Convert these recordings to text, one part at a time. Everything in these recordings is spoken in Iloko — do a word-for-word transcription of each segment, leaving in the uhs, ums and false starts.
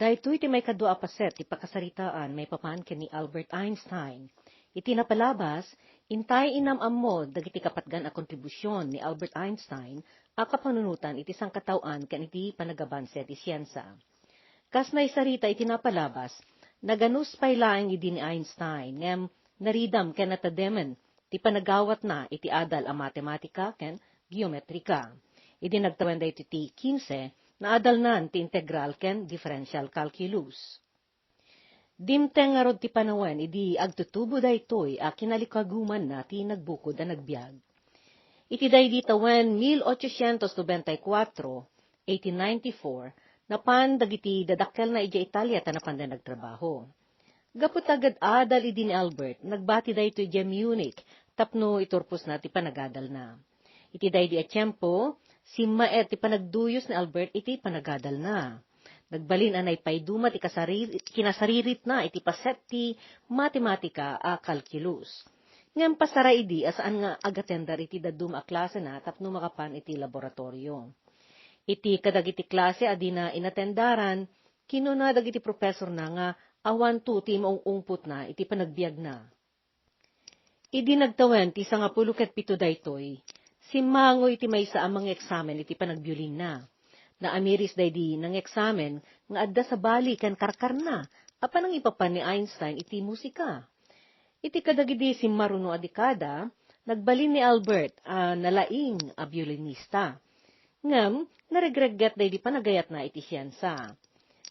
Daytoy ti maikadua a paset ti pakasaritaan maipapan ken ni Albert Einstein. Iti napalabas, intay inam-ammo dagiti kapatgan a kontribusyon ni Albert Einstein a kapanunotan iti sangkataoan ken iti panagabanse ti siensia. Kas naisarita iti napalabas, naganus pay laeng idi ni Einstein, ngem naridam ken natademen ti panagawatna iti adal a matematika ken geometrika. Idi nagtawen daytoy ti kinse, naadalnan ti integral ken differential calculus. Dimteng ngarud ti panawen idi agtutubo daytoy a kinalikagumanna ti nagbukod a nagbiag. Iti daydi tawen mil ochocientos nobenta y kuatro, eighteen ninety-four, napan dagiti dadakkelna idiay Italia ta napanda nagtrabaho. Gapu ta agad-adal idi ni Albert, nagbati daytoy idiay Munich tapno iturposna ti panagadalna. Iti daydi a tiempo, simmaet ti panagduyos ni Albert iti panagadalna. Nagbalin a naipaiduma ti kasari-, kinasariritna iti paset ti matematika a calculus. Ngem pasara idi a saan nga agatender iti dadduma a klasena tapno makapan iti laboratorio. Iti kadagiti klase a dina inatendaran, kinuna dagiti profesorna nga awanto ti maung-ungpotna iti panagbiagna. Idi nagtawen ti sangapulo ket pito daytoy, simmangoy ti maysa a mangeksamen iti panagbiulinna. Naamiris daydi nangeksamen nga adda sabali ken karkarna a panangipapan ni Einstein iti musika. Iti kadagidi simmaruno a dekada, nagbalin ni Albert a nalaing a biolinista. Ngem, naregregget daydi panagayatna iti siensia.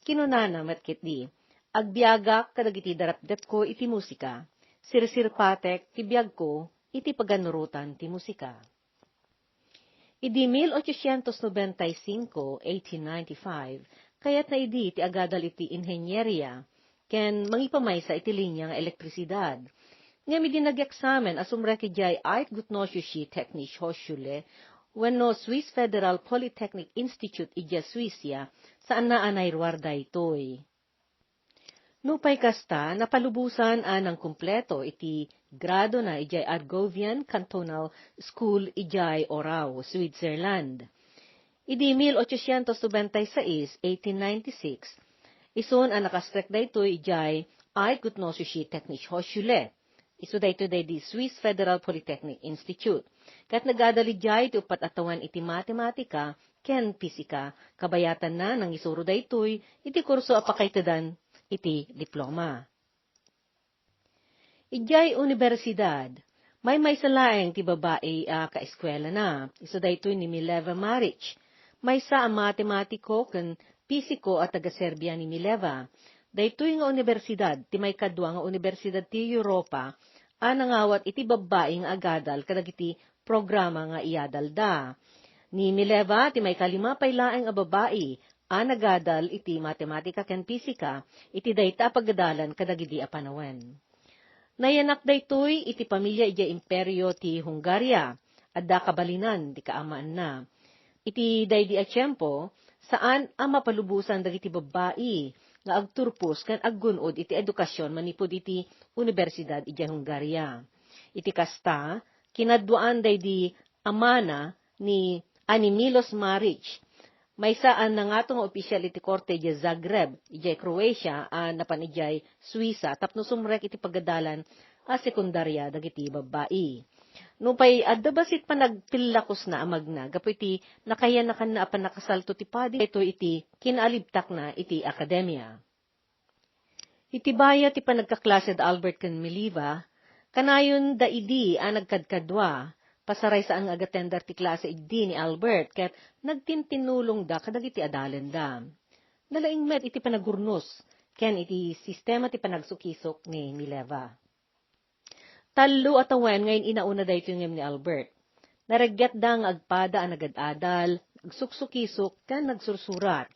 Kinunana met ketdi, "Agbiagak kadagiti darepdepko iti musika. Sirsirpatek ti biagko iti paganurotan ti musika." Idi mil ochocientos nobenta y cinco, eighteen ninety-five, kayatna idi ti agadal iti inhenieria ken mangipamaysa iti linia nga elektrisidad. Ngem idi nagyeksamen a sumrek idiay Eidgenössische Technische Hochschule wenno Swiss Federal Polytechnic Institute idiay Swisya, saanna a nairuar daytoy. Nupay kasta, napalubosan a nangkumpleto iti gradona idiay Argovian Cantonal School idiay Orau, Switzerland. Idi mil ochocientos nobenta y seis, eighteen ninety-six, isun a nakasrek daytoy idiay Eidgenössische Technische Hochschule. Isu daytoy daydi Swiss Federal Polytechnic Institute. Ket nagadal idiay ti uppat a tawen iti matematika ken pisika, kabayatanna nangisuro daytoy iti kurso a pakaitedan iti diploma. Idiay universidad, maymaysa laeng ti babai a kaeskuelana. Isu daytoy ni Mileva Maric, maysa a matematiko ken pisiko a taga-Serbia ni Mileva. Daytoy nga universidad ti maikadua nga universidad ti Europa a nangawat iti babbai nga agadal kadagiti programa nga iyadalda. Ni Mileva ti maikalima pay laeng a babai a nagadal iti matematika ken pisika iti dayta a pagadalan kadagidi a panawen. Nayanak daytoy iti pamilia idiay Imperio ti Hungaria. Adda kabalinan ti kaamaanna. Iti daydi a tiempo, saan a mapalubosan dagiti babbai nga agturpos ken aggun-od iti edukasyon manipud iti universidad idiay Hungaria. Iti kasta, kinaduaan daydi amana ni, a ni Milos Maric, maysa a nangato nga opisial iti korte idiay Zagreb, idiay Croatia, a napan idiay Suiza, tapno sumrek iti pagadalan a sekundaria dagiti babbai. Nupay adda bassit panagpillakosna a magna gapu iti nakayanakanna a pannakasalto ti padi, daytoy iti kinaalibtakna iti akademia. Iti bayat ti panagkaklase da Albert ken Mileva, kanayon da idi a nagkadkadua, pasaraysa nga agatender ti klase idi ni Albert ket nagtintinnulongda kadagiti adalenda. Nalaing met iti panagurnos ken iti sistema ti panagsukisok ni Mileva. Tallo a tawen nga in-inauna daytoy ngem ni Albert. Nareggetda nga agpada a nagad-adal, agsuksukisok, ken nagsursurat.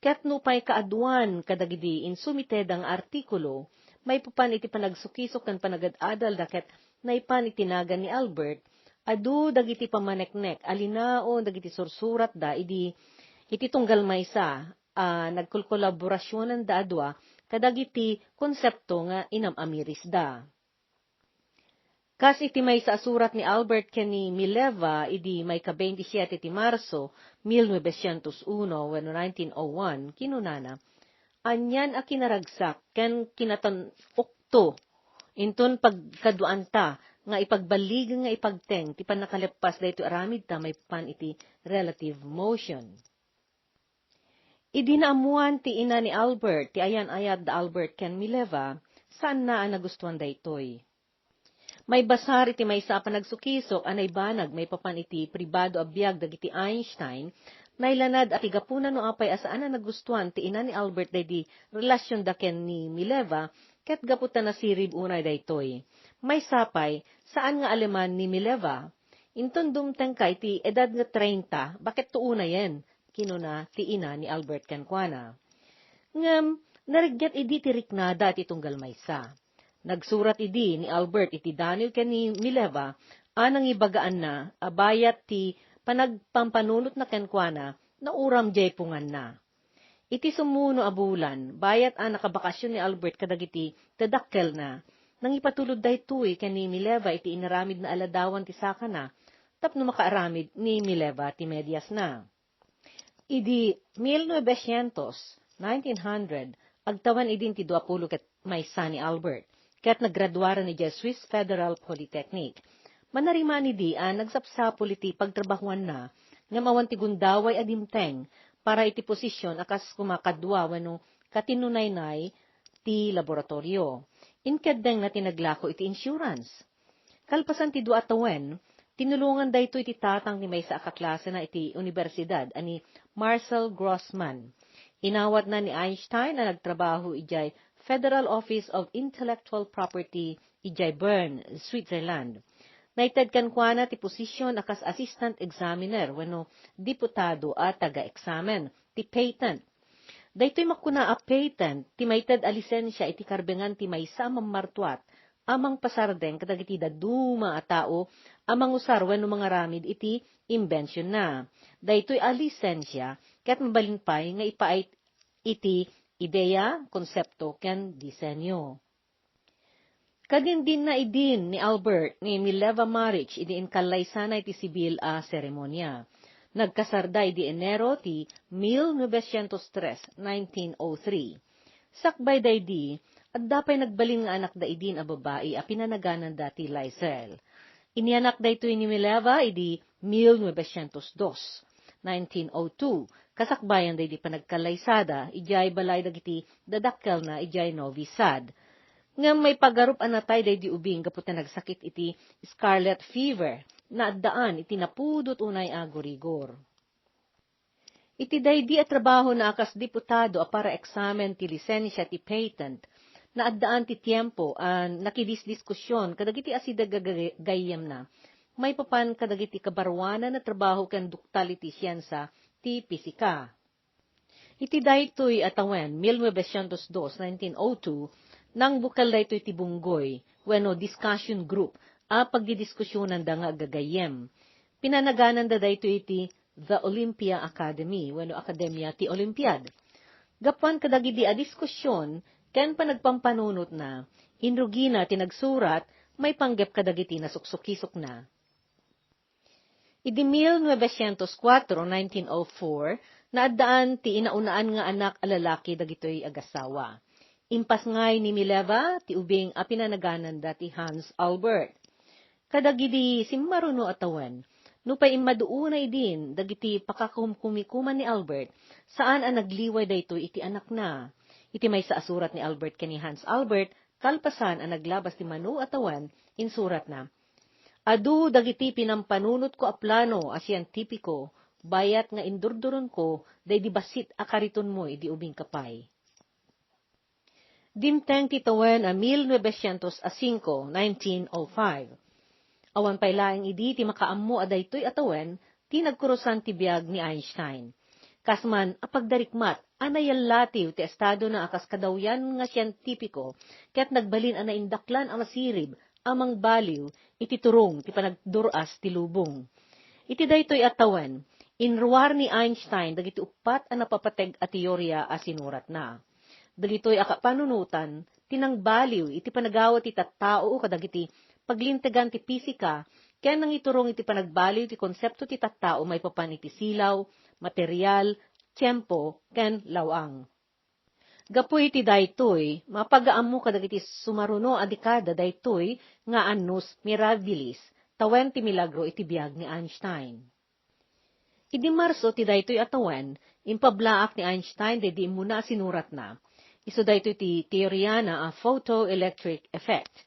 Ket nupay kaaduan kadagidi insumiteda nga artikulo, maipapan iti panagsukisok ken panagad-adalda ket naipan iti nagan ni Albert, adu dagiti pammaneknek a linaon dagiti sursuratda idi iti tunggal maysa a nagkolkolaborasionanda a dua kadagiti konsepto nga inam-amirisda. Kas iti maysa a surat ni Albert ken ni Mileva idi maika-bentisiete ti Marso, mil novecientos uno wenno nineteen oh one, kinunana, anian a kinaragsak ken kinatan-ukto inton pagkaduanta nga ipagballigen nga ipagteng ti pannakaleppas daytoy aramidta maipapan iti relative motion. Idi naammuan ti ina ni Albert ti ayan-ayat da Albert ken Mileva, saanna a nagustuan daytoy. Maibasar iti maysa a panagsukisok a naibanag maipapan iti pribado a biag dagiti Einstein, nailanad a ti gapuna no apay a saan a nagustuan ti ina ni Albert daydi relasionda ken ni Mileva, ket gapu ta nasirib unay daytoy. Maysa pay, saan nga aleman ni Mileva. Inton dumtengka iti edad nga treinta, baket to unayen, kinuna ti ina ni Albert kenkuana. Ngem, narigget idi ti riknada ti tunggal maysa. Nagsurat idi ni Albert iti daniw ken ni Mileva a nangibagaanna a bayat ti panagpampanunotna kenkuana, nauram jay punganna. Iti sumuno a bulan, bayat a nakabakasyon ni Albert kadagiti dadakkelna, nangipatulod daytoy ken ni Mileva iti inaramidna a ladawan ti sakana tapno makaaramid ni Mileva ti mediasna. Idi mil novecientos, nineteen hundred, agtawen idin ti duapulo ket maysa ni Albert, ket naggraduaran idiay Swiss Federal Polytechnic. Manariman idi a nagsapsapul iti pagtrabahuanna ngem awan ti gundaway a dimteng para iti posisyon a kas koma kadua wenno katinunaynay ti laboratorio. Inkeddengna ti naglako iti insurance. Kalpasan ti dua a tawen, tinulongan daytoy ti tatang ti maysa a kaklasena iti unibersidad a ni Marcel Grossman. Inawatna ni Einstein a nagtrabaho idiay Federal Office of Intellectual Property idiay Bern, Switzerland. Naited kenkuana ti posisyon a kas assistant examiner wenno deputado a taga-eksamen ti patent. Daytoy makuna a patent ti maited a lisensia iti karbengan ti maysa a mammartuat a mangpasardeng kadagiti dadduma a tao a mangusar wenno mangaramid iti imbensionna. Daytoy a lisensia ket mabalin pay nga ipaay iti ideya, konsepto, ken disenyo. Kadindinna idin ni Albert ni Mileva Maric idi inkallaysana iti sibil a seremonia. Nagkasarda idi Enero ti mil novecientos tres, nineteen oh three. Sakbay daydi, adda pay nagbalin nga anakda idin a babai a pinanagananda ti Lysel. Inianak daytoy ni Mileva idi mil novecientos dos, nineteen oh two, kasakbayan daydi panagkallaysada idiay balay dagiti dadakkelna idiay Novi Sad. Ngem maipagarup a natay daydi ubing gapu ta nagsakit iti scarlet fever, naaddaan iti napudot unay a gurigor. Iti daydi a trabahona a kas diputado a para eksamen ti lisensia ti patent, naaddaan ti tiempo a nakidisdiskusion kadagiti asideg a gag-, gayyemna maipapan kadagiti kabaruanan a trabaho ken doktal iti siensia ti pisika. Iti daytoy a tawen, mil novecientos dos, nineteen oh two, nangbukel daytoy ti bunggoy wenno discussion group a pagdidiskusionanda nga aggagayyem. Pinanagananda daytoy iti The Olympia Academy wenno Akademia ti Olympiad. Gapuan kadagidi a diskusion ken panagpampanunotna, inrugina ti nagsurat maipanggep kadagiti nasuksukisokna. Idi mil novecientos kuatro, nineteen oh four, naaddaan ti inaunaan nga anak a lalaki dagitoy agasawa. Impasngay ni Mileva ti ubing a pinanagananda ti Hans Albert. Kadagidi simmaruno a tawen, nupay immadu unay idin dagiti pakakumkumikuman ni Albert, saan a nagliway daytoy iti anakna. Iti maysa a surat ni Albert ken ni Hans Albert, kalpasan a naglabas ti mano a tawen, insuratna, "Adu dagiti pinampanunotko a plano a sientipiko, bayat nga indurduronko daydi bassit a karitonmo idi ubingka pay." Dimteng ti tawen a mil novecientos a singko, nineteen oh five. Awan pay laeng idi ti makaammo a daytoy a tawen ti nagkurusan ti biag ni Einstein. Kas man a pagdarikmat a nayallatiw ti estadona a kas kadawyan nga sientipiko ket nagbalin a naindaklan a masirib a mangbaliw iti turong ti panagdur-as ti lubong. Iti daytoy a tawen, inruar ni Einstein dagiti uppat a napapateg a teoria a sinuratna. Dagitoy a kapanunotan ti nangbaliw iti panagawa ti tattao kadagiti paglintegan ti pisika ken nangiturong iti panagbaliw ti konsepto ti tattao maipapan iti silaw, material, tiempo, ken law-ang. Gapu iti daytoy, mapagaammo kadagiti sumaruno a dekada daytoy nga annus mirabilis, tawen ti milagro iti biag ni Einstein. Idi Marso ti daytoy a tawen, impablaak ni Einstein daydi immuna a sinuratna. Isu daytoy ti teoriana a photoelectric effect.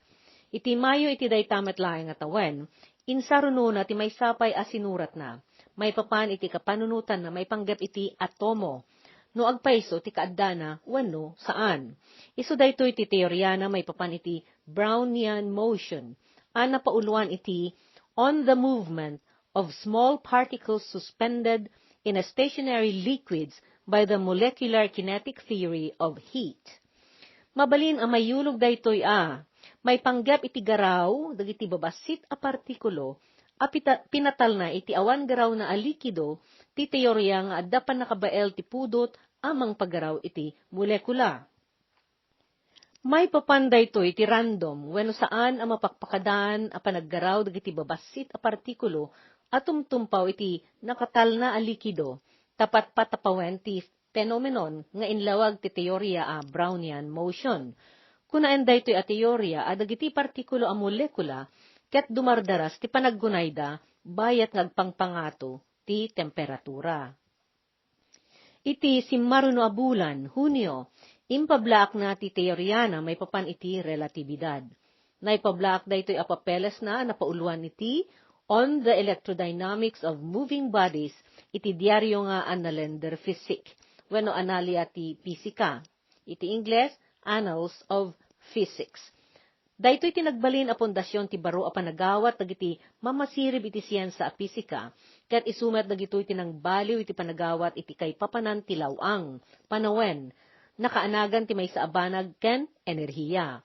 Iti Mayo iti dayta met laeng a tawen, insarunona ti maysa pay a sinuratna, maipapan iti kapanunotanna maipanggep iti atomo, no agpayso ti kaaddana wenno saan. Isu daytoy ti teoriana maipapan iti Brownian motion, a napauloan iti On the Movement of Small Particles Suspended in a Stationary Liquids by the Molecular Kinetic Theory of Heat. Mabalin a mayulog daytoy a maipanggep iti garaw dagiti babassit a partikulo a pita-, pinatalna iti awan garawna a likido ti teoria nga adda pannakabael ti pudot a mangpagaraw iti molekula. Maipapan daytoy ti random wenno saan a mapakpakadaan a panaggaraw dagiti babassit a partikulo a tumtumpaw iti nakatalna a likido, ta patpatapawen ti fenomenon nga inlawag ti teoria a Brownian motion. Kunaen daytoy a teoria a dagiti partikulo a molekula ket dumardaras ti panaggunayda bayat nga agpangpangato ti temperatura. Iti simmaruno a bulan, Hunio, impablaakna ti teoriana maipapan iti relatibidad. Naipablaak daytoy a papelesna a napauloan iti On the Electrodynamics of Moving Bodies iti diario nga Annalen der Physik, wenno Analia ti Pisika, iti Ingles, Annals of Physics. Daytoy ti nagbalin a pundasyon ti baro a panagawat dagiti mamasirib iti siensia a pisika, ket isu met dagitoy ti nangbaliw iti panagawat iti kaipapanan ti law-ang, panawen, nakaanagan ti maysa a banag ken enerhiya.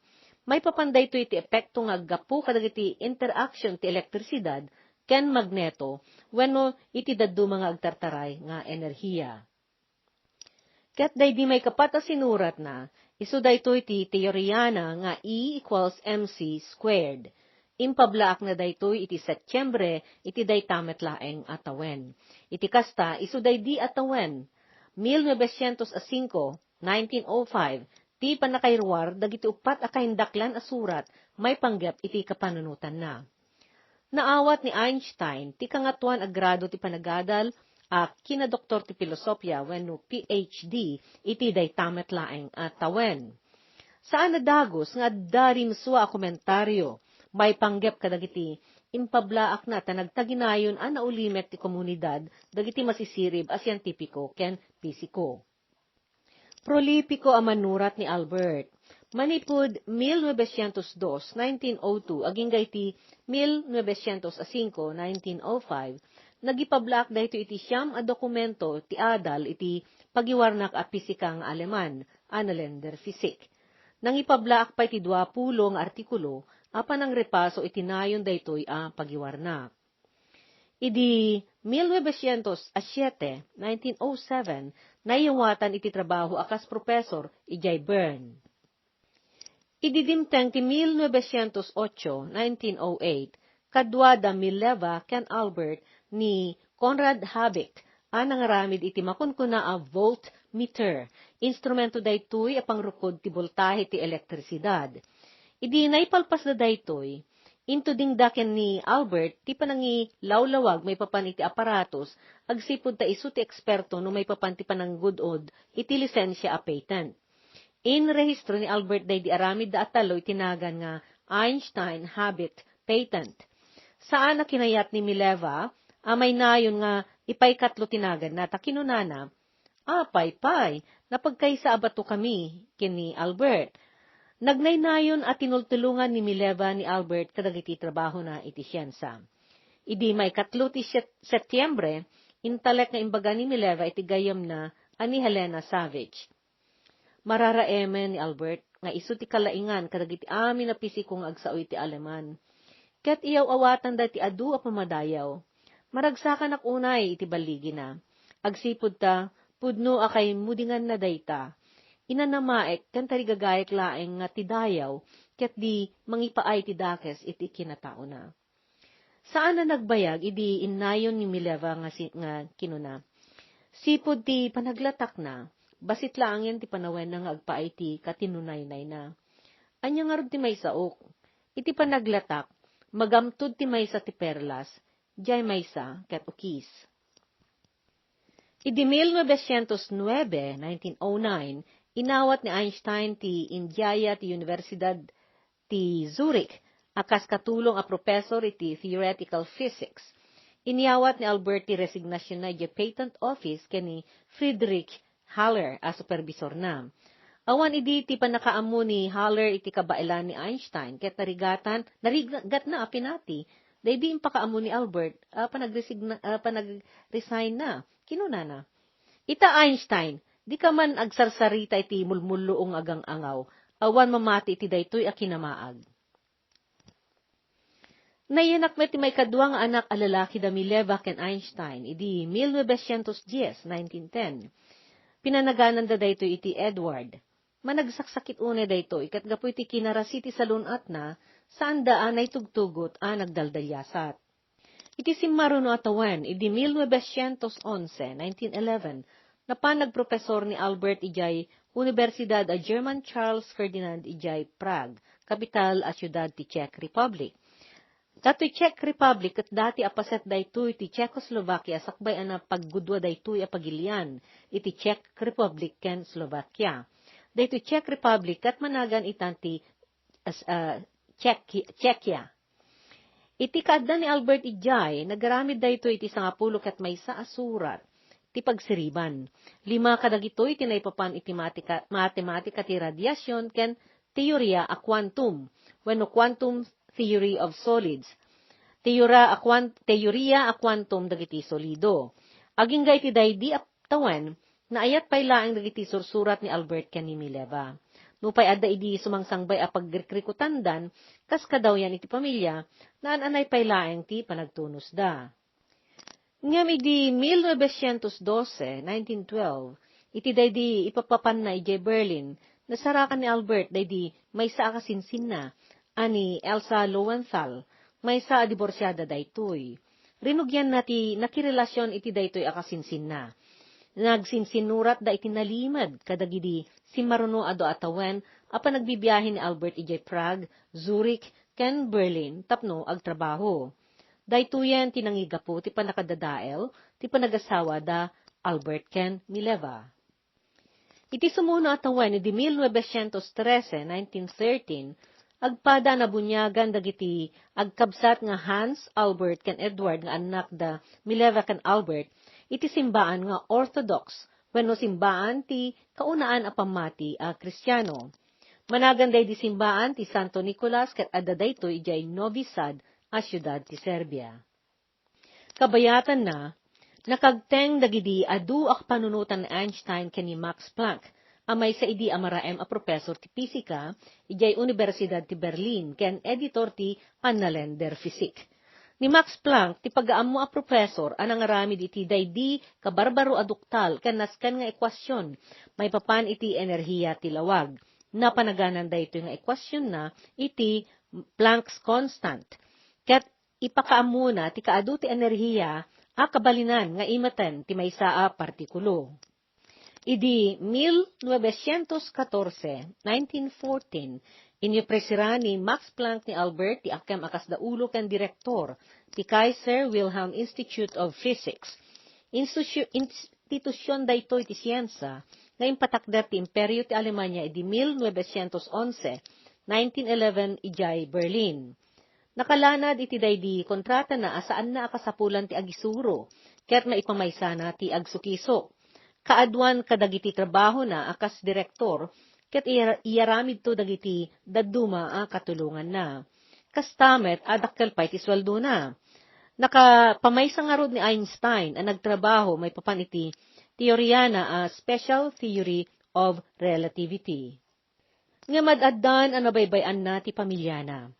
Maipapan daytoy iti epekto nga aggapu kadagiti interaction ti elektrisidad ken magneto wenno iti dadduma nga agtartaray nga enerhiya. Ket daydi maikapat a sinuratna, isu daytoy ti teoriana nga E equals M C squared. Impablaakna daytoy iti Setyembre iti dayta met laeng a tawen. Iti kasta, isu daydi a tawen, mil novecientos a singko, nineteen oh five, ti pannakairuar dagiti uppat a kaindaklan a surat maipanggep iti kapanunotanna. Naawat ni Einstein ti kangatoan a grado ti panagadal a kinadoktor ti filosofia wenno P H D iti dayta met laeng a tawen. Saan a dagus nga adda rimsua a komentario maipanggep kadagiti impablaakna ta nagtaginayon a naulimek ti komunidad dagiti masisirib a sientipiko ken pisiko. Prolipiko a manurat ni Albert. Manipud mil novecientos dos, nineteen oh two, agingga iti mil novecientos a singko, nineteen oh five, nagipablaak daytoy iti siam a dokumento ti adal iti pagiwarnak a pisika nga Aleman, Annalen der Physik. Nangipablaak pay ti duapulo nga artikulo a panangrepaso iti nayon daytoy a pagiwarnak. Idi mil novecientos a siete, nineteen oh seven, naiyawatan iti trabaho a kas profesor idiay Bern. Idi dimteng ti mil novecientos ocho, nineteen oh eight, kadua da Mileva ken Albert ni Conrad Habich a nangaramid iti makunkuna a voltmeter. Instrumento daytoy a pangrukod ti boltahe ti elektrisidad. Idi naipalpasda daytoy, intudingda ken ni Albert ti panangilawlawag maipapan iti aparatos agsipud ta isu ti eksperto no maipapan ti pananggud-od iti lisensia a patent. Inrehistro ni Albert daydi aramidda a tallo iti nagan nga Einstein-Habich patent. Saan a kinayat ni Mileva a maynayon nga ipaikatlo ti naganna ta kinunana, "Apay pay, napagkaysa a batokami ken ni Albert." Nagnaynayon a tinultulongan ni Mileva ni Albert kadagiti trabahona iti siensia. Idi maikatlo ti Set-, Setyembre, intalek nga imbaga ni Mileva iti gayyemna a ni Helena Savage. Mararaemen ni Albert nga isu ti kalaingan kadagiti amin a pisiko nga agsao iti Aleman. Ket iyaw-awatanda ti adu a pammadayaw. Maragsakanak unay iti balligina. Agsipud ta, pudno a kaimudinganna dayta. Inanamaek ken tarigagaek laeng nga ti dayaw ket di mangipaay ti dakes iti kinataona. Saan a nagbayag idi innayon ni Mileva nga si-, nga kinuna, "Sipud ti panaglatakna, Bassit laengen ti panawenna nga agpaay ti katinunaynayna. Ania ngarud ti maisaok? Iti panaglatak, magamtod ti maysa ti perlas, diay maysa ket ukis. Idi mil novecientos nuebe, nineteen oh nine, inawat ni Einstein ti Indiaya ti Universidad ti Zurich a kas katulong a professor iti theoretical physics. Inyawat ni Albert ti resignationna idiay patent office ken ni Friedrich Haller a supervisorna. Awan idi ti pannakaammo ni Haller iti kabaelan ni Einstein ket narigatan, narigatna a pinati daydi impakaammo ni Albert a panagresigna-, a panagresign-na. Kinunana, "Ita, Einstein, dika man agsarsarita iti mulmulluong a gang-angaw. Awan mamati iti daytoy a kinamaag." Nayanak met ti maikadua nga anak a lalaki da Mileva ken Einstein idi mil novecientos dies, nineteen ten. Pinanagananda daytoy iti Edward. Managsaksakit unay daytoy ket gapu iti kinarasi ti salun-atna, saanda a naitugtugot a nagdaldaliasat. Iti simmaruno a tawen, idi mil novecientos onse, nineteen eleven, napan nagprofesor ni Albert idiay Universidad a German Charles Ferdinand idiay Prague, kapital a siudad ti Czech Republic. Datoy Czech Republic ket dati a paset daytoy ti Czechoslovakia sakbay a napaggudua daytoy a pagilian iti Czech Republic ken Slovakia. Daytoy Czech Republic ket managan itan ti as-, ah, Czech-, Czechia. Iti kaadda ni Albert idiay, nagaramid daytoy iti sangapulo ket maysa a surat ti pagsiriban. Lima kadagitoy ti naipapan iti matika-, matematika ti radiasion ken teoria a quantum wenno quantum theory of solids. Teoria a quan-, teoria a quantum dagiti solido. Agingga iti daydi a tawen, naayat pay laeng dagiti sursurat ni Albert ken ni Mileva. Nupay adda idi sumangsangbay a pagrikrikitandan, kas kadawyan iti pamilia, naan-anay pay laeng ti panagtunosda. Ngem idi mil novecientos doce, nineteen twelve, iti daydi ipapapanna idiay Berlin, nasarakan ni Albert daydi maysa a kasinsinna a ni Elsa Lowenthal, maysa a diborsiada daytoy. Rinugianna ti nakirelasion iti daytoy a kasinsinna. Nagsinsinnuratda iti nalimed kadagidi simmaruno a dua a tawen a panagbibiahe ni Albert idiay Prague, Zurich, ken Berlin tapno agtrabaho. Daytoyen ti nangigapu ti pannakadadael ti panagasawada Albert ken Mileva. Iti sumuno a tawen idi mil novecientos trese, nineteen thirteen, agpada a nabuniagan dagiti agkabsat nga Hans, Albert, ken Edward nga annak da Mileva ken Albert iti simbaan nga Orthodox wenno simbaan ti kaunaan a pammati a Kristiano. Managan daydi simbaan ti Santo Nicolas ket adda daytoy idiay Novi Sad a siudad ti Serbia. Kabayatanna, nakagteng dagidi adu a kapanunotan ni Einstein ken ni Max Planck, a maysa idi a maraem a professor ti pisika idiay Universidad ti Berlin ken editor ti Annalen der Physik. Ni Max Planck ti pagaammo a professor a nangaramid iti daydi kabarbaro a duktal ken nasken nga ekuasion maipapan iti enerhia ti lawag. Napanaganan daytoy nga ekuasionna iti Planck's constant. Ket ipakaammona ti kaadu ti enerhia a kabalinan nga imeten ti maysa a partikulo. Idi mil novecientos katorse, nineteen fourteen, inyopresera ni Max Planck ni Albert ti akkem a kasda ulo ken direktor ti Kaiser Wilhelm Institute of Physics. Institu-, institusion daytoy ti siensia nga impatakder ti Imperio ti Alemania idi mil novecientos onse, nineteen eleven idiay Berlin. Nakalanad iti daydi kontratana a saanna a kasapulan ti agisuro ket maipamaysana ti agsukisok. Kaaduan kadagiti trabahona a kas direktor ket iyar-, iyaramidto dagiti dadduma a katulonganna. Kasta met a dakkel pay ti sueldona. Nakapamaysa ngarud ni Einstein a nagtrabaho maipapan iti teoriana a special theory of relativity. Ngem ad-addan a nabaybay-anna ti pamiliana.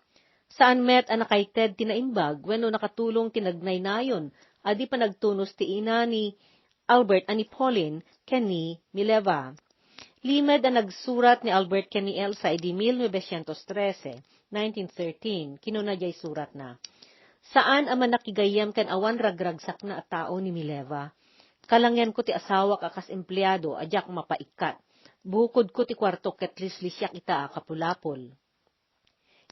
Saan met a nakaited ti naimbag wenno nakatulong ti nagnaynayon a di panagtunos ti ina ni Albert a ni Pauline ken ni Mileva. Limed a nagsurat ni Albert ken ni Elsa idi mil novecientos trese, nineteen thirteen, kinuna diay suratna, "Saan a mannakigayyem ken awan ragragsakna a tao ni Mileva. Kalangianko ti asawak a kas empleado a diak mapaikkat. Bukodko ti kuarto ket lislisiak ita a kapulapol.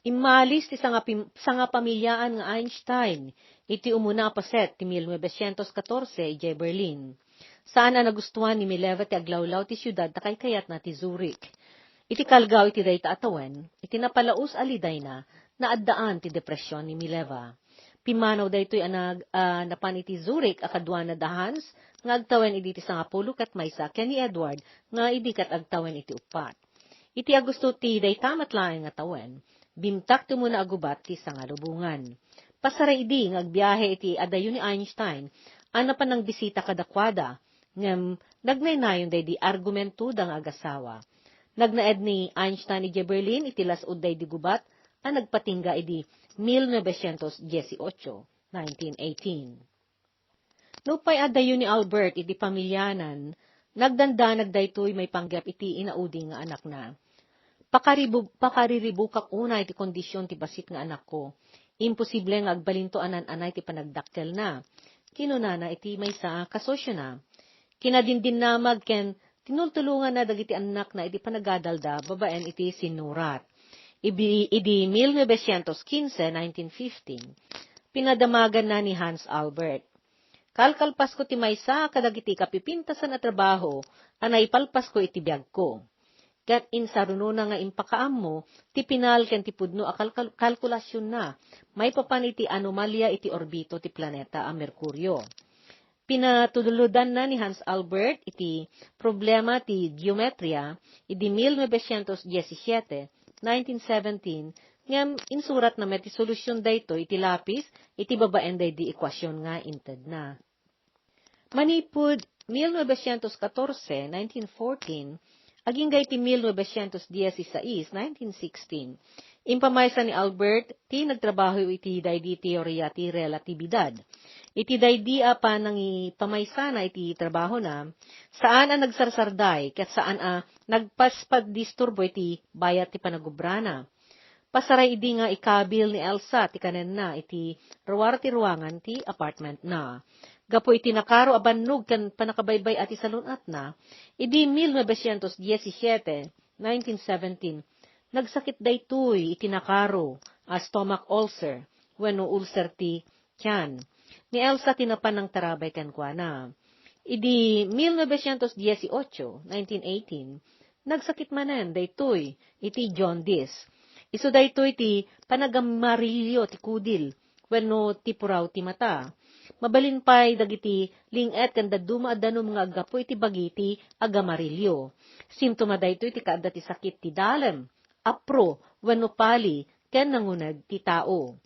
Immalis ti sangapim-, sangapamiliaan nga Einstein iti umuna a paset ti mil novecientos katorse idiay Berlin. Saan a nagustuan ni Mileva ti aglawlaw ti siudad ta kaykayatna ti Zurich. Iti kalgaw iti dayta a tawen, iti napalaus a lidayna, naaddaan ti depresion ni Mileva. Pimmanaw daytoy a nag-, a napan iti Zurich a kaduana da Hans nga agtawen idi ti sangapulo ket maysa ken ni Edward nga idi ket agtawen iti uppat. Iti Agosto ti dayta met laeng nga tawen, bimtak ti umuna a gubat ti sangalubongan. Pasara idi nga agbiahe iti adayo ni Einstein a napan nangbisita kadakuada, ngem nagnaynayon daydi argumentoda nga agasawa. Nagnaed ni Einstein idiay Berlin iti las-ud daydi gubat a nagpatingga idi mil novecientos dieciocho, nineteen eighteen. Nupay adayo ni Albert iti pamilianan, nagdandanag daytoy maipanggep iti inaudi nga anakna. "Pakaribu-, pakariribukak unay ti kondision ti bassit nga anakko. Imposible nga agbalinto a nan-anay ti panagdakkelna," kinunana iti maysa a kasosiona. Kinadindinnamag ken tinultulonganna dagiti annakna iti panagadalda babaen iti sinnurat. Ibi-, idi mil novecientos quince, nineteen fifteen, pinadamaganna ni Hans Albert. "Kalkalpasko ti maysa kadagiti kapipintasan a trabaho a naipalpasko iti biagko." Ket insarunona nga impakaammo ti pinal ken ti pudno a kalkal-, kalkulasionna maipapan iti anomalia iti orbito ti planeta a Mercurio. Pinatuludanna ni Hans Albert iti problema ti geometria idi mil novecientos diecisiete, nineteen seventeen, ngem insuratna met ti solusion daytoy iti lapis iti babaen daydi ekuasion nga intedna. Manipud mil novecientos katorse, nineteen fourteen, agingga iti mil novecientos dieciséis, nineteen sixteen, impamaysa ni Albert ti nagtrabaho iti daydi teoria ti relatibidad. Iti daydi a panangipamaysana iti trabahona, saan a nagsarsarday ket saan a nagpaspadisturbo iti bayat ti panagubrana. Pasara idi nga ikabil ni Elsa ti kanenna iti ruar ti ruangan ti apartmentna. Gapu iti nakaro a bannog ken pannakabaybay-a ti salun-atna, idi mil novecientos diecisiete, nineteen seventeen, nagsakit daytoy iti nakaro a stomach ulcer wenno ulcer ti tiyan. Ni Elsa ti napan nangtarabay kenkuana. Idi mil novecientos dieciocho, nineteen eighteen, nagsakit manen daytoy iti jaundice. Isu daytoy ti panagamarilio ti kudil wenno ti puraw ti mata. Mabalin pay dagiti ling-et ken dadduma a danum nga aggapu iti bagi ti agamarilio. Sintoma daytoy ti kaadda ti sakit ti dalem, apro, wenno pali, ken nanguneg ti tao.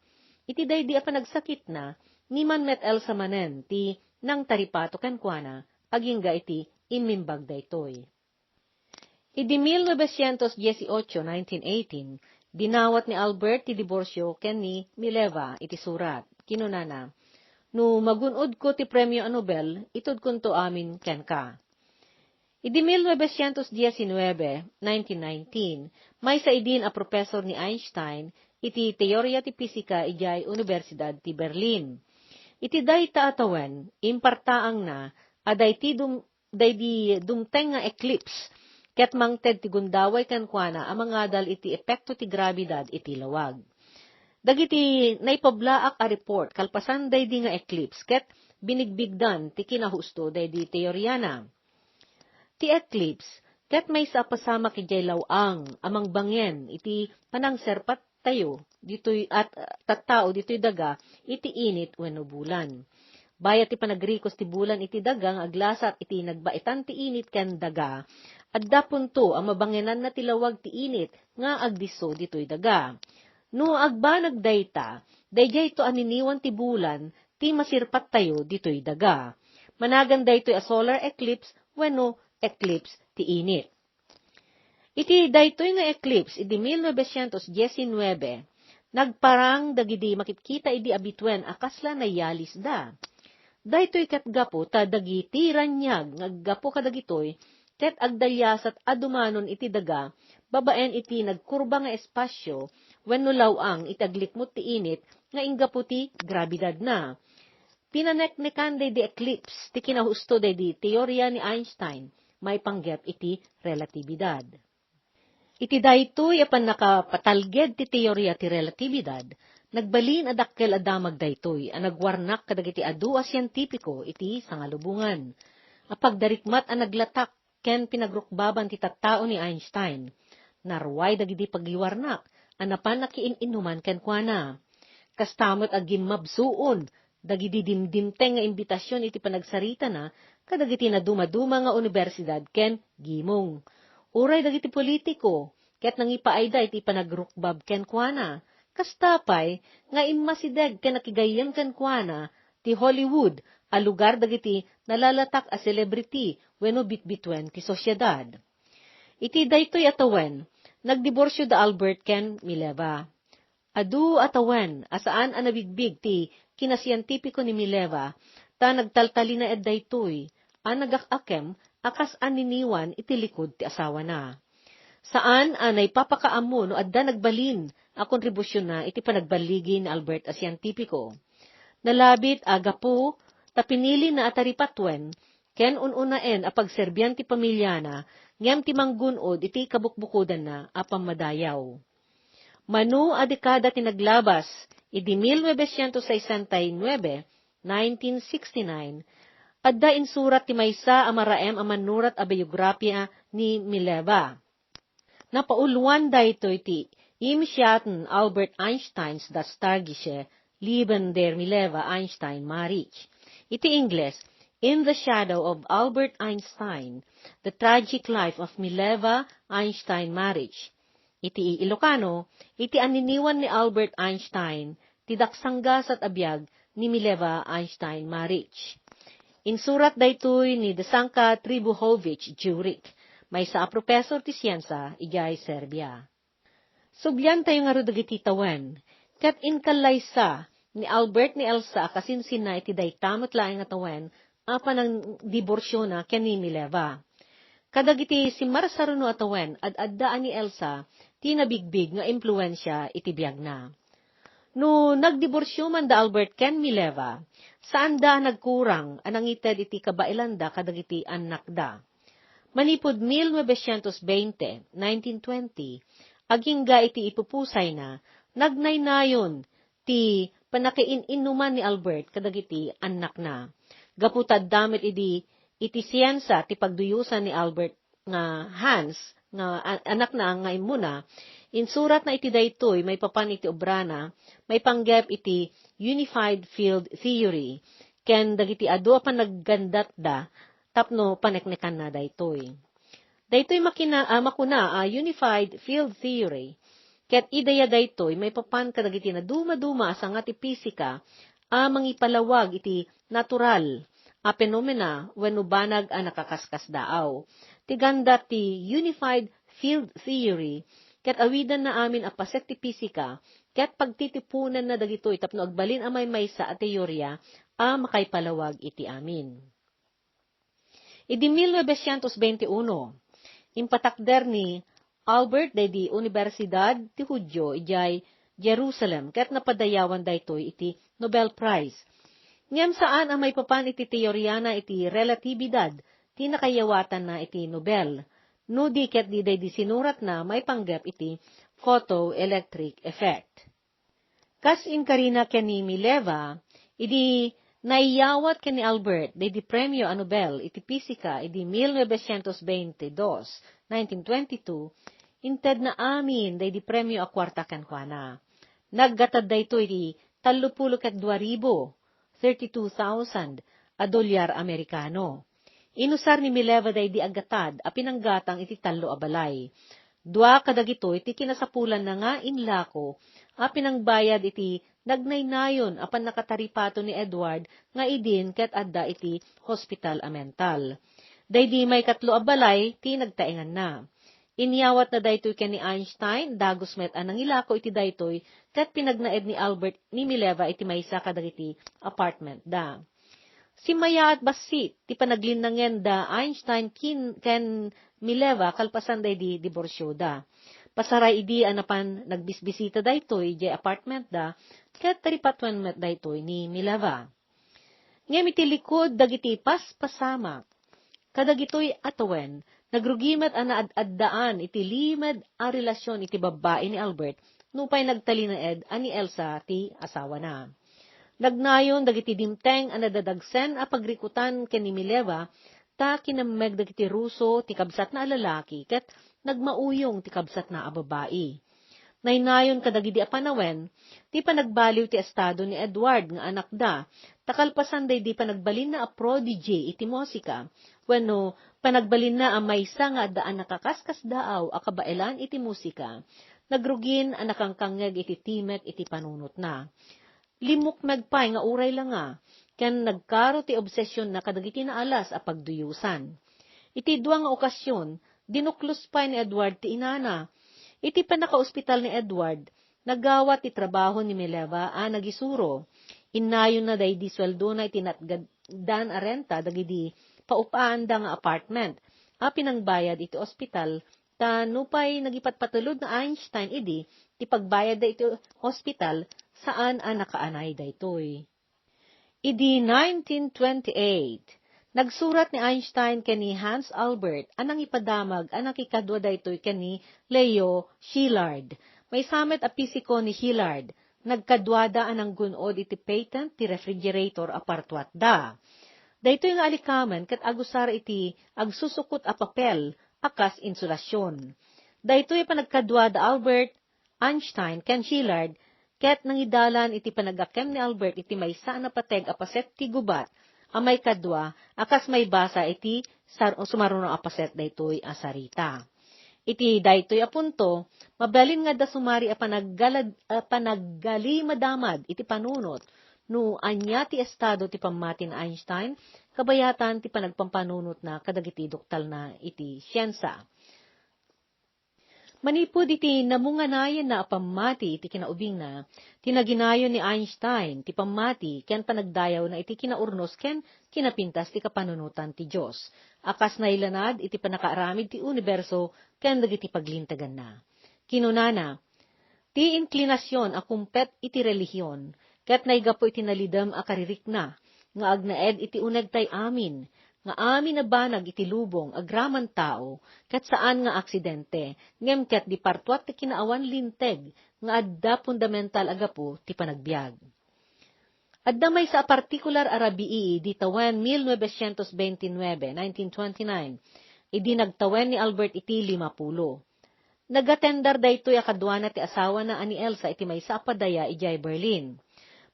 Iti daydi a panagsakitna, ni Manmet Elsa manen ti nangtaripato kenkuana agingga iti immimbag daytoy. Idi mil novecientos dieciocho, nineteen eighteen, dinawat ni Albert ti diborsio ken ni Mileva iti surat. Kinunana, "No magun-odko ti Premio a Nobel, itedkonto amin kenka." Idi mil novecientos diecinuebe, nineteen nineteen, maysa idin a professor ni Einstein iti teoria ti pisika idiay Universidad ti Berlin. Iti dayta a tawen, impartaangna a daydi dum-, daydi dumteng nga eclipse ket mangted ti gundaway kenkuana a mangadal iti epekto ti grabidad iti lawag. Dagiti naipablaak a report kalpasan daydi nga eclipse ket binigbigdan ti kinahusto daydi teoriana. Ti eclipse ket maysa a pasamak idiay law-ang a mangbangen iti panangserpattayo ditoy a tattao ditoy daga iti init wenno bulan. Bayat ti panagrikos ti bulan iti daga nga aglasat iti nagbaetan ti init ken daga, adda punto a mabangenanna ti lawag ti init nga agdisso ditoy daga. No agbanag dayta, daydiayto a niniwan ti bulan ti masirpattayo ditoy daga. Managan daytoy a solar eclipse wenno eclipse ti init. Iti daytoy nga eclipse idi mil novecientos diecinuebe, nagparang dagidi makitkita idi a bituen a kasla nayalisda. Daytoy ket gapu ta dagiti raniag nga aggapu kadagitoy ket agdaliasat a dumanon iti daga babaen iti nagkurba nga espasio wenno law-ang iti aglikmut ti init nga inggapu ti grabidadna. pinaneknekan daydi eclipse ti kinahusto daydi teoria ni Einstein maipanggep iti relatibidad. Iti daytoy a pannakapatalged ti teoria ti relatibidad, nagbalin a dakkel a damag daytoy a nagwarnak kadagiti adu a sientipiko iti sangalubongan. Apagdarikmat a naglatak ken pinagrukbaban ti tattao ni Einstein. Naruay dagiti pagiwarnak a napan nakiin-inuman kenkuana. Kasta met a gimmabsuon dagiti dimdimteng nga imbitasion iti panagsaritana kadagiti nadumaduma nga universidad ken gimong. Uray dagiti politiko ket nangipaayda iti panagrukbab kenkuana. Kasta pay nga immasideg ken nakigayyem kenkuana ti Hollywood a lugar dagiti nalalatak a celebrity wenno bitbituen ti sosiedad. Iti daytoy a tawen, nagdiborsio da Albert ken Mileva. Adu a tawen a saan a nabigbig ti kinasientipiko ni Mileva, ta nagtaltalinaed daytoy a nagak-akem a kas anniniwan iti likud ti asawana. Saan a naipapakaammo no adda nagbalin a kontribusionna iti panagballigi ni Albert a sientipiko. Nalabit a gapu ta pinilina a taripatuen ken un-unaen a pagserbian ti pamiliana ngem ti manggun-od iti kabukbukodanna a pammadayaw. Mano a dekada ti naglabas, idi mil novecientos sesenta y nueve, nineteen sixty-nine, adda insurat ti maysa a maraem a mannurat a biograpia ni Mileva. Napauluan daytoy ti Im Schatten Albert Einsteins das tragische Leben der Mileva Einstein Marriage. Iti Ingles, In the Shadow of Albert Einstein, The Tragic Life of Mileva Einstein Marriage. Iti Ilocano, iti anniniwan ni Albert Einstein, ti daksanggasat a biag ni Mileva Einstein Marriage. Insurat daytoy ni Desanka Tribuhovich Jurich, maysa a professor ti siensia idiay Serbia. Subliantayo ngarud dagiti tawen, ket inkallaysa ni Albert ni Elsa a kasinsinna iti dayta met laeng a tawen a panangdiborsiona ken ni Mileva. Kadagiti simmarsaruno a tawen, ad-adda a ni Elsa ti nabigbig nga impluensia iti biagna. No nagdiborsio man da Albert ken Mileva, saanda a nagkurang a nangited iti kabaelanda kadagiti annakda. Manipud mil novecientos veinte, nineteen twenty, agingga iti ipupusayna, nagnaynayon ti pannakain-innuman ni Albert kadagiti annakna. Gapu ta adda met idi iti siensia ti pagduyosan ni Albert nga Hans, nga a-, anakna nga immuna, insuratna iti daytoy maipapan iti obrana, maipanggep iti unified field theory, ken dagiti adu a panaggandatda tapno paneknekanna daytoy. Daytoy makina-, a, makuna a unified field theory, ket idaya daytoy maipapan kadagiti nadumaduma a sanga ti pisika a mangipalawag iti natural a penomena wenno banag a nakaskasdaaw. Ti ganda ti unified field theory, ket awidanna amin a paset ti pisika, ket pagtitiponanna dagitoy tapno agbalin a maymaysa a teoria a makaipalawag iti amin. Idi mil novecientos veintiuno, impatakder ni Albert daydi Universidad ti Judio idiay Jerusalem ket napadayawan daytoy iti Nobel Prize. Ngem saan a maipapan iti teoriana iti relatibidad ti nakayawatanna iti Nobel, no di ket di daydi sinuratna maipanggep iti photoelectric effect. Kas inkarina ken ni Mileva, idi naiyawat ken ni Albert daydi Premio a Nobel iti Pisika idi mil novecientos veintidos, nineteen twenty-two, intedna amin daydi premio a kuarta kenkuana. Naggatad daytoy iti tallopulo ket dua ribu, thirty-two thousand, a dolyar Amerikano. Inusar ni Mileva daydi a gatad a pinanggatang iti tallo a balay. Dua kadagitoy ti kinasapulanna nga inlako a pinangbayad iti nagnaynayon a pannakataripato ni Edward nga idin ket adda iti hospital a mental. Daydi maikatlo a balay ti nagtaenganna. Inyawatna daytoy ken ni Einstein, dagus met a nangilako iti daytoy, ket pinagnaed ni Albert ni Mileva iti maysa kadagiti apartment da. Simmayaat bassit ti panaglinnangen da Einstein kin-, ken Mileva kalpasan daydi diborsioda. Pasaray idi a napan nagbisbisita daytoy idiay apartment da, ket taripatuen met daytoy ni Mileva. Ngem iti likud dagiti paspasamak kadagitoy a tawen, nagrugi met a naad-addaan iti limed a relasion iti babbai ni Albert nupay nagtalinaed a ni Elsa ti asawana. Nagnayon dagiti dimteng a nadadagsen a pagrikutan ken ni Mileva ta kinemmeg dagiti Ruso ti kabsatna a lalaki ket nagmauyong ti kabsatna a babai. Naynayon kadagidi a panawen ti panagbaliw ti estado ni Edward nga anakda, ta kalpasan daydi panagbalinna a prodigy iti musika, wenno panagbalinna a maysa nga adda a nakakas-kasdaaw a kabaelan iti musika, nagrugin a nakangkangngeg iti timek iti panunotna. Limmukmeg pay nga uray la nga, ken nagkaro ti obsesionna kadagiti naalas a pagduyosan. Iti dua nga okasion, dinuklos pay ni Edward ti inana. Iti pannakaospital ni Edward, nagawat ti trabaho ni Mileva a nagisuro. Innayonna daydi sueldona iti natgadan a renta dagidi paupaanda nga apartment a pinangbayad iti ospital, ta nupay nagipatpatulod ni Einstein idi ti pagbayadda iti ospital, saan a nakaanay daytoy. Idi nineteen twenty-eight, nagsurat ni Einstein ken ni Hans Albert a nangipadamag a nakikadua daytoy ken ni Leo Szilard. Maysa met a pisiko ni Szilard. Nagkaduada a nanggun-od iti patent ti refrigerator a partuatda. Daytoy nga alikamen ket agusar iti agsusukot a papel a kas insulasion. Daytoy a panagkadua da Albert, Einstein ken Szilard ket nangidalan iti panaggakem ni Albert iti maysa a napateg a paset ti gubat a maikadua a kas maibasa iti sar-, sumaruno a paset daytoy a sarita. Iti daytoy a punto, mabalin nga adda sumari a panaggalad-, a panaggalimadaman iti panunot no ania ti estado ti pammati ni Einstein kabayatan ti panagpampanunotna kadagiti doktalna iti siensia. Manipud iti namunganayenna a pammati iti kinaubingna, tinaginayon ni Einstein ti pammati ken panagdayawna iti kinaurnos ken kinapintas ti kapanunotan ti Dios, a kas nailanad iti pannakaaramid ti uniberso ken dagiti paglinteganna. Kinunana, ti inklinasion a kumpet iti relihion ket naigapu iti nalidem a karirikna nga agnaed iti unegtay amin, nga amin a banag iti lubong agraman tao, ket saan nga aksidente, ngem ket di partuat ti kinaawan linteg nga adda fundamental a gapu ti panagbiag. Adda maysa a partikular a rabii di tawen mil novecientos veintinuebe, nineteen twenty-nine, idi nagtawen ni Albert iti limapulo. Nagatendar daytoy a kaduana ti asawana a ni Elsa iti maysa a padaya idiay Berlin.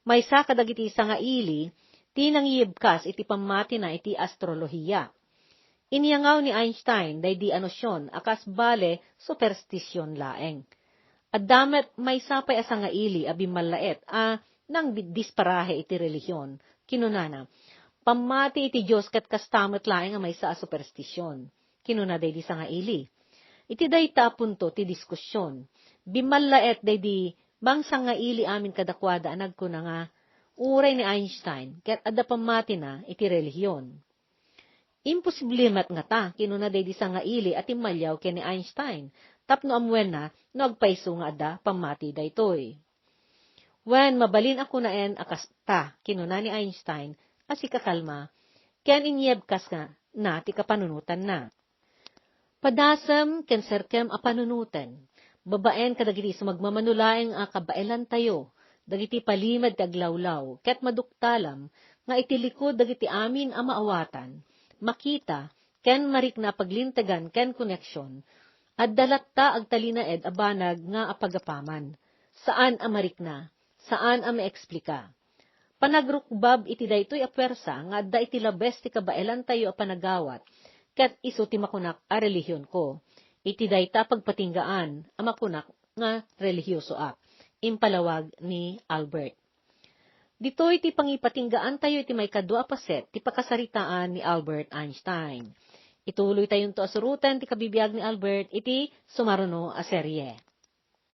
Maysa kadagiti sangaili ti nangiyibkas iti pammatina iti astrolohiya. Iniyangaw ni Einstein daydi a nosion a kas bale superstision laeng. Adda met maysa pay a sangaili a bimmallaet a nangdisparahe iti relihion. Kinunana, "Pammati iti Dios ket kasta met laeng a maysa a superstision." Kinuna daydi sangaili. Iti dayta a punto ti diskusion, bimmallaet daydi mangsangaili amin kadakuada a nagkuna nga uray ni Einstein ket adda pammatina iti relihion. "Imposible met ngata," kinuna daydi sangaili a timmaliaw ken ni Einstein, tapno ammoenna no agpayso nga adda pammati daytoy. "Wen, mabalin a kunaen a kasta," kinuna ni Einstein a sikakalma, ken inyebkasna ti kapanunotanna. Padasem ken serkem a panunoten, babaen kadagiti sumagmamano laeng a kabaelantayo, dagiti palimed ti aglawlaw, ket maduktalam nga iti likud dagiti amin a maawatan, makita, ken marikna a paglintegan ken koneksion, adda latta agtalinaed a banag nga apagapaman, saan a marikna, saan a maexplika. Panagrukbab iti daytoy a puersa nga adda iti labes ti kabaelantayo a panagawat, ket isu ti makunak a relihionko. Iti dayta a pagpatinggaan a makunak nga relihiosoak, impalawag ni Albert. Ditoy ti pangipatinggaantayo iti maikadua a paset ti pakasaritaan ni Albert Einstein. Ituloytayonto a suroten ti kabibiag ni Albert iti sumaruno a serye.